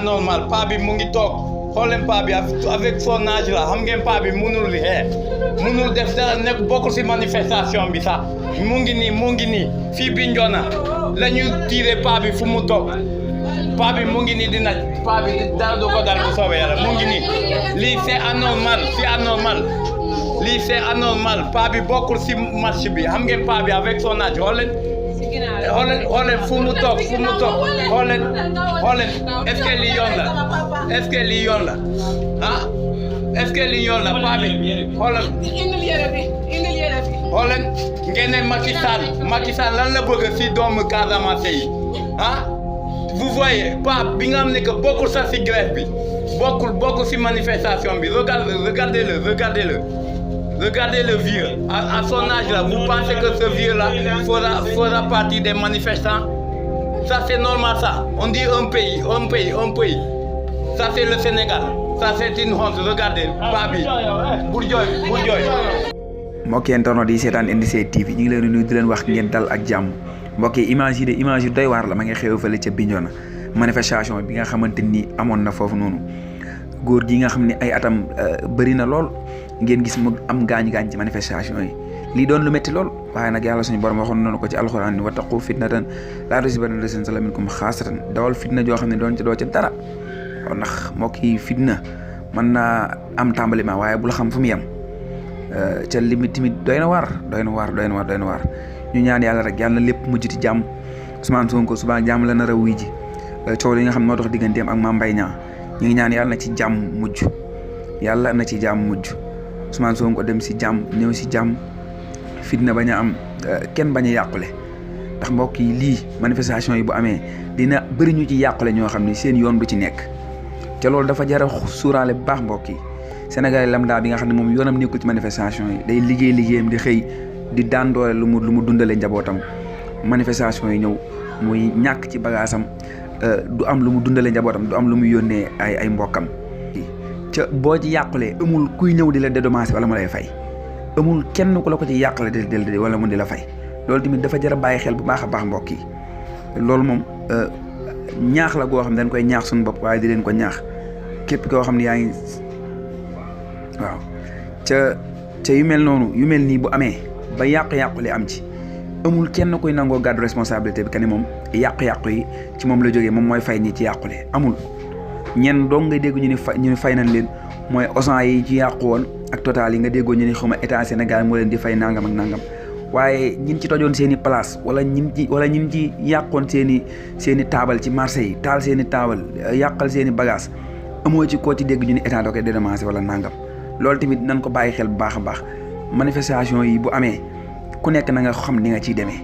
anormal paa bi mu ngi toog xool leen paa bi avec son âge là xam ngeen paa bi munul def dara nekk bokkul si manifestation bi sax mu ngi nii fii Bignona la ñu tiré paa bi fu mu toog paa bi mu ngi nii di naj paa bi dara du ko dal bu soobee yàlla mu ngi nii lii c'est anormal paa bi bokkul si marche bi xam ngeen paa bi avec son âge xool leen fu mu toog xool leen est-ce que lii yoon la est-ce que lii yoon la ah est-ce que lii yoon la paa bi xoolal ngeen ne Macky Sall lan la bëgg si doomu Casamance yi ah vous voyez paa bi nga xam ne que bokkul sax si grève bi bokkul si manifestation bi regardez le vieux à son âge là vous pensez que ce vieux là fera partie des manifestants ça c'est normal ça on dit un pays ça c'est le Sénégal ça c'est une honte regardez paa bi bul jooy mbokk yi internet yi seetaan NDC TV ñu ngi leen di nuyu di leen wax ngeen dal ak jàmm mbokk yi image yi doy waar la ma ngi xew fële ca Bignona manifestation bi nga xamante ni amoon na foofu noonu góor gi nga xam ne ay atam bëri na lool ngeen gis mu am gaañ-gaañ ci manifestation yi lii doon lu métti lool waaye nag yàlla suñu borom waxoon nañu ko ci alxuraan ni wattaqu fitnatan laa tusiibanna llaziina zalamu minkum xaasatan dawal fitna joo xam ne doo ca dara waaw ndax mbokk yi fitna mën naa am tàmbaliment waaye bul xam fu mu yem ca limite tamit doy na waar ñu ñaan yàlla rek yàlla na lépp mujj ci jàmm Ousmane Sonko suba jàmm la nar a wuy ji coow li nga xam ne moo tax digganteem ak Mame Mbaye Niang ñu ngi ñaan yàlla na ci jàmm mujj Ousmane Sonko dem si jàmm ñëw si jàmm fitna bañ a am kenn bañ a yàqule ndax mbokk yi lii manifestation yi bu amee dina bëri ñu ci yàqule ñoo xam ne seen yoon du ci nekk te loolu dafa jar a suuraale bu baax mbokk yi Sénégal lambda bi nga xam ne moom yoonam nekkul ci manifestation yi day liggéeyam di xëy di daan doole lu mu dundale njabootam manifestation yi ñëw muy ñàkk ci bagaasam du am lu mu dundale njabootam du am lu mu yónnee ay mbokkam ca boo ci yàqulee amul kuy ñëw di la dédommager wala mu lay fay amul kenn ku la ko ci yàqale del wala mu di la fay loolu tamit dafa jar a bàyyi xel bu baax a baax mbokk yi loolu moom ñaax la goo xam ne dañ koy ñaax suñu bopp waaye di leen ko ñaax képp koo xam ne yaa ngi waaw ca yu mel noonu yu mel nii bu amee ba yàqu-yàqu li am ci amul kenn kuy nangoo gàddu responsabilité bi que ne moom yàqu-yàqu yi ci moom la jógee moom mooy fay ñi ci yàqule amul ñenn dong nga dégg ñu ni fay nañ leen mooy Auchan yi ci yàqu woon ak Total yi nga déggoo ñu ni xuma état Sénégal moo leen di fay nangam ak nangam waaye ñin ci tojoon seen i place wala ñin ci yàqoon seen i taabal ci marché yi taal seen i taabal yàqal seen i bagage amoo ci koo ci dégg ñu ni état da koy dédommagé wala nangam loolu tamit nañ ko bàyyi xel bu baax a baax manifestation yi bu amee ku nekk na nga xam ni nga ciy demee